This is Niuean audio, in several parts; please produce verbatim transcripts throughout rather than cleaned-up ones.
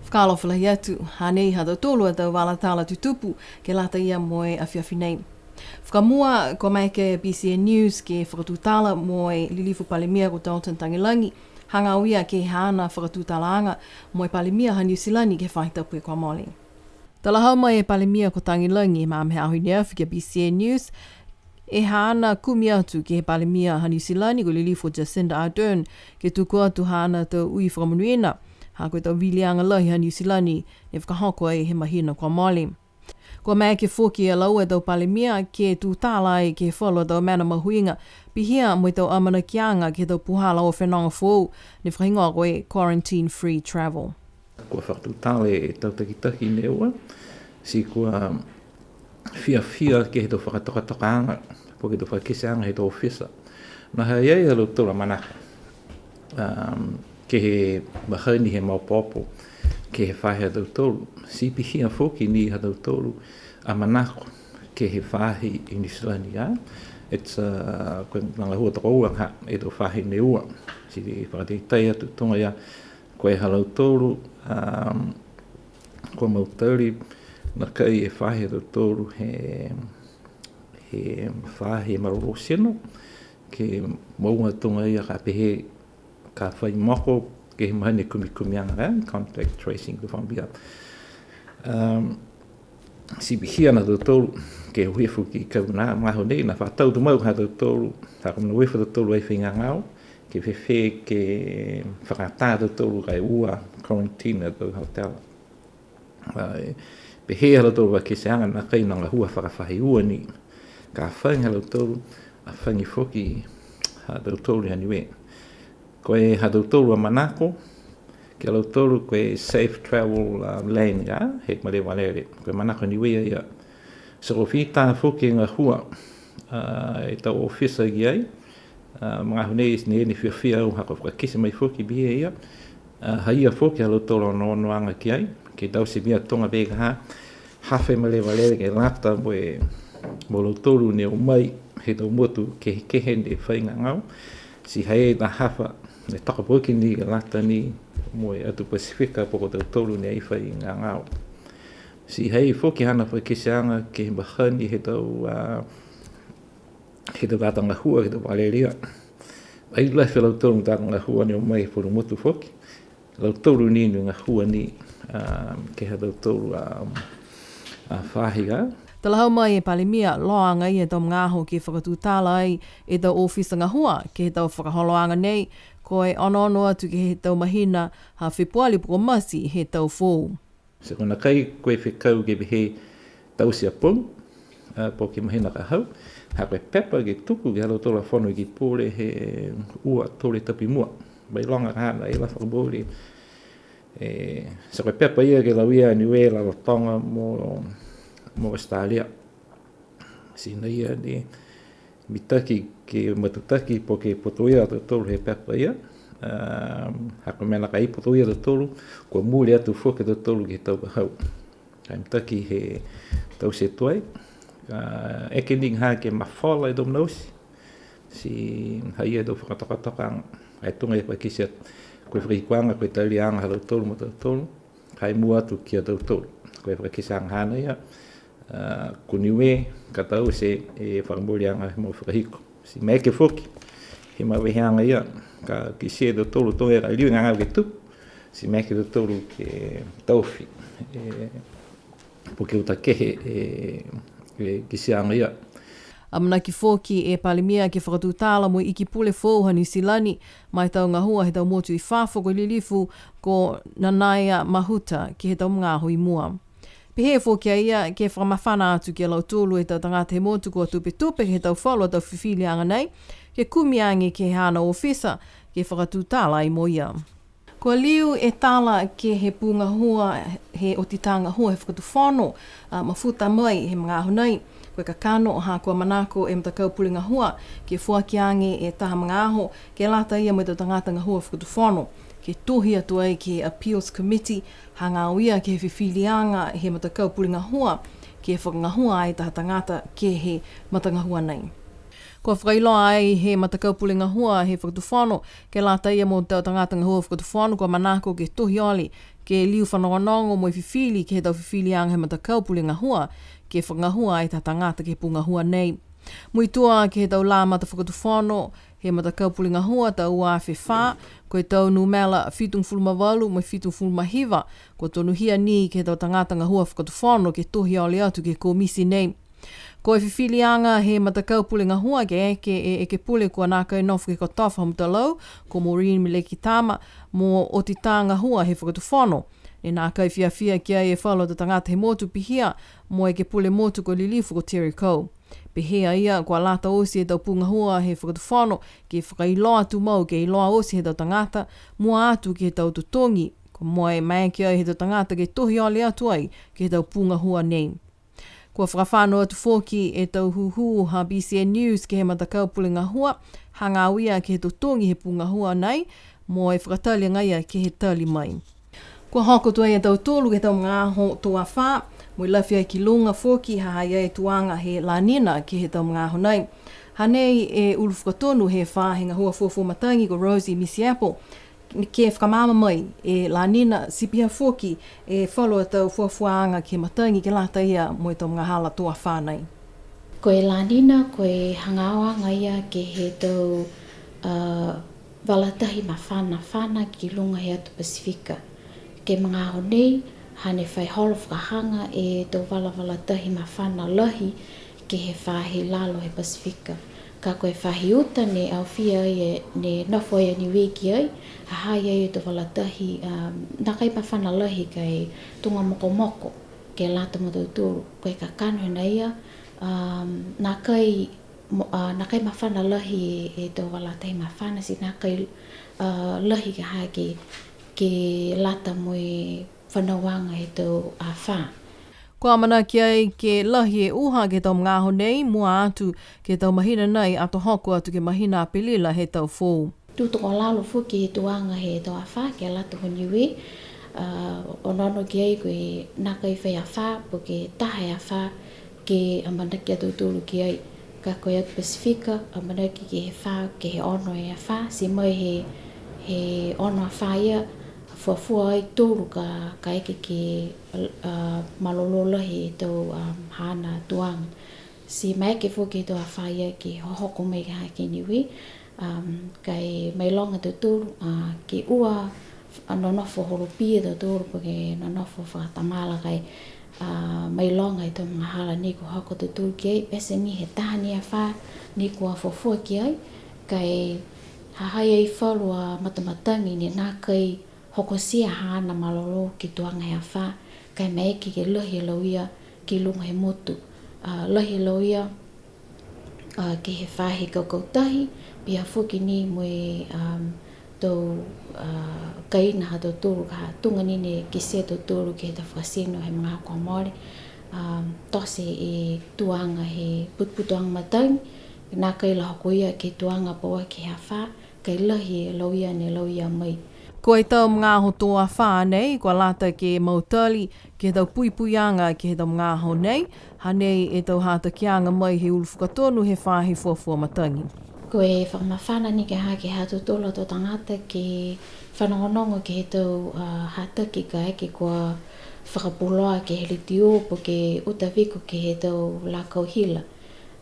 Fakaalofa lahi atu, hanei ha tautolu a tau vala tala tutupu ke lata ia mo e afiafi nei. Fakamua, kua maeke e BCN News ke fakatutala mo e Lilifu Palemia ko Dalton Tagelagi, hagaao ia ke he haana fakatutalaaga mo e Palemia ha Niu Silani ke he faahi tapu kua mole. Talahau mai e Palemia ko Tagelagi ma e aho i ne afi ke he BCN News, e haana kumi atu ke he Palemia ha Niu Silani ko Lilifu Jacinda Ardern, ke tuku atu haana tau ui fakamonuina, ha ko e tau viliaga lahi ha Niu Silani ne fakahoko ai he mahina kua mole. Kua maeke foki a laua e tau Palemia ke tutala ai ke he falu a tau mena mahuiga, pihia mo e tau amanakiaga ke he tau puhala o fenoga foou, ne fakahigoa ko e quarantine free travel. Kua fakatutala e tau takitaki ne ua, ti kua fiafia ke he tau fakatokatokaaga, po ke tau fakakiteaga he tau ofisa. Ne ha ha i ai ha lautolu a manako, um, ke he mahani he maopoopo, ke he faahi ha tautolu. Ti pihia foki ni ha tautolu a manako, ke he faahi i Niu Silani a. It's, uh, ko e gahua tokoua ha, e tau faahi ne ua. Ti fakatatai atu tuga ia, ko e ha lautolu, um, kua mautali, nākai e faahi ha tautolu he, he faahi malolō tino, ke moua tuga ia ka pehē ka fai moko ke he mahani kumikumiaga, contact tracing to fambia. Um, ti pihia na tautolu, ke uhi foki kau na, magaaho nei, ne fa tau tumau ha tautolu, ha ko e mena uefa tautolu ai fai gagao, ke fēfē ke fakatā tautolu ka e ua quarantine a tau hotel. Ai, pehē ha lautolu a kitia aga nākai na gahua fakafaahi ua ni. Ka fai ha lautolu, a fai foki ha tautolu ha Niue. Ko e ha tautolu a manako, ke ha lautolu ko e safe travel, uh, lane ka, he male valele. Ko e manako Niue ia. So ko e fita foki e gahua, uh, e tau ofisa ki ai, uh, magaaho nei ne, ne fiafia au ha ko e fakakite mai foki pihia ia, uh, ha ia foki ha lautolu a onoonoaga ki ai, ke taute mena tuga pē ka ha, ha fai male valele ke lata mo e, mo lautolu ne o mai he tau motu kehekehe ne fai gagao, ti ha ha i ai taha hafa, ne toka foki ni ke lata ni mo e atu Pasifika po ko tautolu ne ai fai gagao. Ti ha ha i ai foki haana fakakiteaga ke he mahani he tau, a, he tau tagata gahua, he tau valele ia. Ai lahi a lautolu tagata gahua ne o mai he falu motu foki. Lautolu ni ne gahua ni, a, ke he ha tautolu a, a faahi ka. Talahau mai e Palemia, loga ia e tau magaaho ke fakatutala ai e tau ofisa gahua, ke he tau fakaholoaga nei, ko e onoono atu ke he tau mahina ha Fepuali po ko Mati he tau foou. Ti ko e nākai ko e fekau ke pehē taute a pau, a, po ke mahina ka hau, ha ko e pepa ke tuku ke he ha lautolu a Fono Ekepule he ua tolu e tapu i mua. Mailoga ka ha nā e la fakamooli. E, ti ko e pepa ia ke lauia a Niue, Rarotoga mo, mo Australia. Ti nā ia ne mitaki ke matutaki po ke putoia a tautolu he pepa ia. Um, ha ko e mena ka ai putoia a tautolu, kua mole atu foki a tautolu ke he tau ka hau. Ka mitaki he taute tuai. Uh, eke ni ha ke mafola e tau mena oti. Ti ha ia e tau fakatokatoka, ai tuga e fakakite atu. Ko e fakahikuaga, ko e taliaga ha lautolu mo tautolu. Ka e mua atu ki a tautolu. Ko e fakakiteaga haana ia, a, ko Niue, ka taute e fakamooliaga mo e fakahiku. Ti maeke foki, he maveheaga ia, ka kitia e tautolu tuga ka liu e gagao ke tupu. Ti maeke a tautolu ke taofi, e, po ke uta kehe e, e kitiaga ia. Amanaki foki e Palemia ke fakatutala mo e Iki Pule foou ha Niu Silani, ma e tau gahua he tau motu i fafo ko e Lilifu ko Nanaia Mahuta ke he tau magaaho i mua. Pehē foki a ia ke fakamafana atu ki a lautolu e tau tagata he motu kua tupetupe ke he tau falu a tau fifiliaga nei, ke kumi age ke he haana ofisa, ke fakatutala ai mo ia. Kua liu e tala ke he pū gahua, he otitā gahua he fakatufono, a, mafuta mai he magaaho nei. Ko e kakano, ha kua manako e matakau pule gahua, ke foaki age e taha magaaho, ke lata ia mo e tau tagata gahua fakatufono, ke tohi atu ai ke he Appeals Committee, hagaao ia ke he fifiliaga he matakau pule gahua, ke fakagahua ai taha tagata ke he matagahua nei. Kua fakailoa ai he matakau pule gahua he fakatufono, ke lata ia mo e tau tagata gahua fakatufono, kua manako ke tohi ole, ke liu fanogonogo mo e fifili ke he tau fifiliaga he matakau pule gahua, ke fakagahua ai e tau tagata ke he pū gahua nei. Muitua ke he tau lā matafakatufono he matakau pule gahua tau ua afe fā, ko e tau numela fitugofulu ma valu mo e fitugofulu ma hiva, kua tonuhia ni ke he tau tagata gahua fakatufono ke tohi ole atu ke he komiti nei. Ko e fifiliaga he matakau pule gahua ke eke e ekepule kua nākai nofo ke he kotofa ha Mutalau, ko Maureen Melekitama, mo Otitā Gahua he Fakatufono. Ne nākai fiafia ki ai e falu a tau tagata he motu pihia mo e ekepule motu ko Lilifu ko Terry Coe. Pehē a ia, kua lata oti e tau pū gahua he fakatufono ke fakailoa tumau ke iloa oti he tau tagata, mua atu ke he tau totogi, kua mo e maeke ai he tau tagata ke tohi ole atu ai ke he tau pū gahua nei. Kua fakafano atu foki e tau hūhū ha B C N News ke he matakau pule gahua, hagaao ia ke he totogi he pū gahua nei, mo e fakatali agaia ke he tali mai. Kua hoko tuai e tautolu ke he tau magaaho tō afā, mo e lafi ai ki luga foki ha ha i ai e tuaga he La Nina ke he tau magaaho nei. Hanei e ulu fakatonu he faahi gahua fuafua matagi ko Rosie Mitiepo, ke fakamaama mai e La Nina, ti pihia foki e falu a tau fuafuaaga ke he matagi ke lata ia mo e tau magahala tō afā nei. Ko e La Nina, ko e hagaao aga ia ke he tau, a, vala tahi mafana, fana ki luga he atu Pasifika. Ke he magaaho nei, hane fai holo fakahaga e tau valavala tahi mafana lahi ke he faahi lalo he Pasifika. Ka ko e faahi uta ne aofia ai e, ne nofo ai a Niue ki ai, ha ha i ai e tau vala tahi, um, nākai mafana lahi ka e tuga mokomoko ke lata mo tautolu. Ko e kakano hanei ia, um, nākai mo-, a, nākai mafana lahi e tau vala tahi mafana, ti nākai, a, lahi ka ha ke, ke lata mo e fanauaga he tau afā. Kua amanaki ai ke lahi e uha ke he tau magaaho nei, mua atu ke he tau mahina nei, ato hoko atu ke he mahina Apelila he tau foou. Tū tokolalo foki e tuaga he tau afā ke lata ho Niue, a, onoono ki ai ko e nākai fai afā, po ke taha e afā ke amanaki a tautolu ki ai. Ka ko e atu Pasifika, amanaki ke he fā, ke he ono e afā, ti mai he, he ono afā ia, fuafua ai tolu ka, ka eke ke, a, malolō lahi e tau, a, haana tuaga. Ti maeke foki e tau afā ia ke hohoko mai ke he Niue, um, ka e mailoga tautolu, a, ke ua, a, nonofo holopia tautolu, po ke nonofo fakatamala ka e, a, mailoga e tau magahala nei kua hoko tautolu ki ai, pete ni he taha ni afā ni kua fuafua ki ai, ka e ha ha i ai falu a matamatagi ne nākai hokotia haana malolō ke he tuaga he afā, ka e maeke ke lahi e lauia ki luga he motu. A, lahi e lauia, a, ke he faahi kaukau tahi, pihia foki ni mo e, um, tau, a, kaina ha tautolu, ka tuga ni ne kitia e tautolu ke he tau fakatino he magaaho kua mole, um, tote e tuaga he putuputuaga matagi, nākai la hoko ia ke he tuaga pauaki he afā, ka e lahi e lauia ne lauia mai. Ko e tau magaaho tō afā nei, kua lata ke mautali ke he tau puipuiaga ke he tau magaaho nei, hanei e tau hatakiaga mai he ulu fakatonu he faahi fuafua matagi. Ko e fakamafana ni ke he ha tautolu a tau tagata ke fanogonogo ke he tau, a, hataki ka eke kua fakapuloa ke he letiō po ke uta viko ke he tau lakau hila.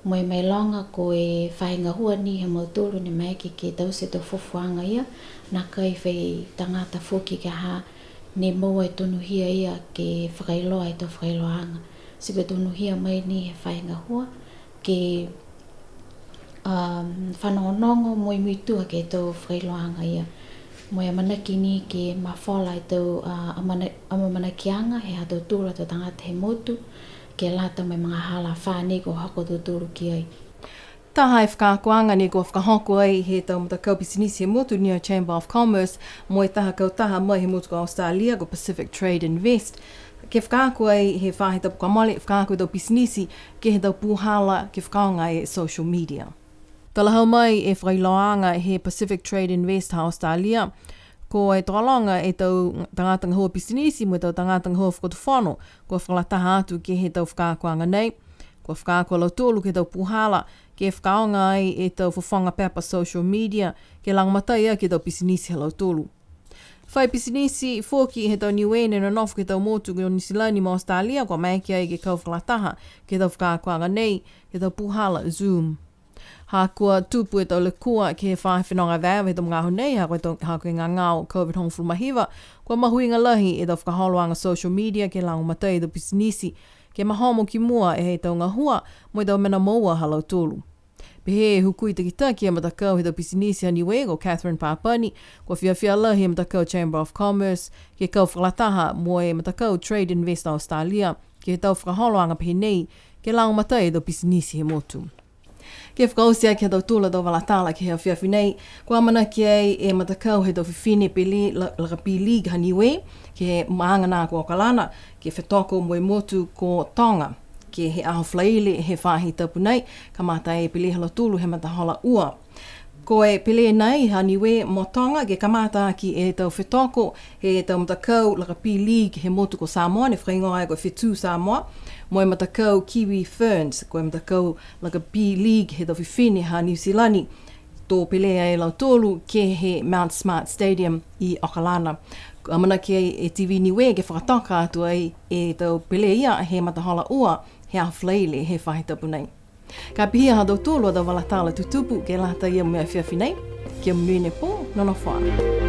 Mo e mailoga ko e faahi gahua ni ha mautolu ne maeke ke taute e tau fuafuaaga ia, nākai fai tagata foki ke he ha ne moua e tonuhia ia ke fakailoa e tau fakailoaaga. Ti kua tonuhia mai ni he faahi gahua ke, um, fanogonogo mo e muitua ke he tau fakailoaaga ia. Mo e amanaki ni ke mafola e tau, a, amana-, amaamanakiaga he ha tautolu a tau tagata he motu, ke lata mo e magahala afā nei kua hoko a tautolu ki ai. Taha e fakaakoaga nei kua fakahoko ai he tau matakau pisinisi he motu, Niue Chamber of Commerce, mo e taha kautaha mai he motu ko Australia, ko Pacific Trade Invest. Ke fakaako ai he faahi tapu kua mole, fakaako e tau pisinisi ke he tau pūhala ke fakaaoga e social media. Talahau mai e fakailoaaga he Pacific Trade Invest ha Australia, ko e tokologa e tau tagata gahua pisinisi mo e tau tagata gahua fakatufono, kua fakalataha atu ke he tau fakaakoaga nei. Kua fakaako a lautolu ke he tau pūhala, ke fakaaoga ai e tau fofoga pepa social media, ke lagomatai aki e tau pisinisi ha lautolu. Fai pisinisi foki he tau Niue ne nonofo ke he tau motu ko Niu Silani mo Australia, kua maeke ai ke kau fakalataha ke he tau fakaakoaga nei, ke he tau puhala Zoom. Ha kua tupu e tau lekua ke he faahi fenoga evaeva he tau magaaho nei, ha ko e tau, ha ko e gagao COVID hogofulu ma hiva, kua mahuiga lahi e tau fakaholoaga social media ke lagomatai e tau pisinisi, ke mahomo ki mua e he tau gahua, mo e tau mena moua ha lautolu. Pehē e hukui takitaki a matakau he tau pisinisi ha Niue ko Catherine Papani, kua fiafia lahi e matakau Chamber of Commerce, ke kau fakalataha mo e matakau Trade Invest Australia, ke he tau fakaholoaga pehē nei, ke lagomatai e tau pisinisi he motu. Ke fakaoti aki ha tautolu a tau vala tala ke he afiafi nei, kua amanaki ai e matakau he tau fifine pele la-, lakapi league ha Niue, ke he maaga na ko Okalana, ke fetoko mo e motu ko Toga, ke he aho Falaile he faahi tapu nei, kamata e pele ha lautolu he matahola ua. Ko e pele nei ha Niue mo Toga ke kamata aki e tau fetoko he tau matakau lakapi league he motu ko Samoa, ne fakahigoa ai ko e Fetū Samoa, mo e matakau Kiwi Ferns, ko e matakau lakapi league he tau fifine ha Niu Silani. To pele ai lautolu ke he Mount Smart Stadium i Okalana. Amanaki ai e T V Niue ke fakatoka atu ai e tau pele ia he matahola ua he aho Falaile he faahi tapu nei. Ka pihia ha tautolu a tau vala tala tutupu ke lata ia mo e afiafi nei. Kia monuina e pō, nonofo ā.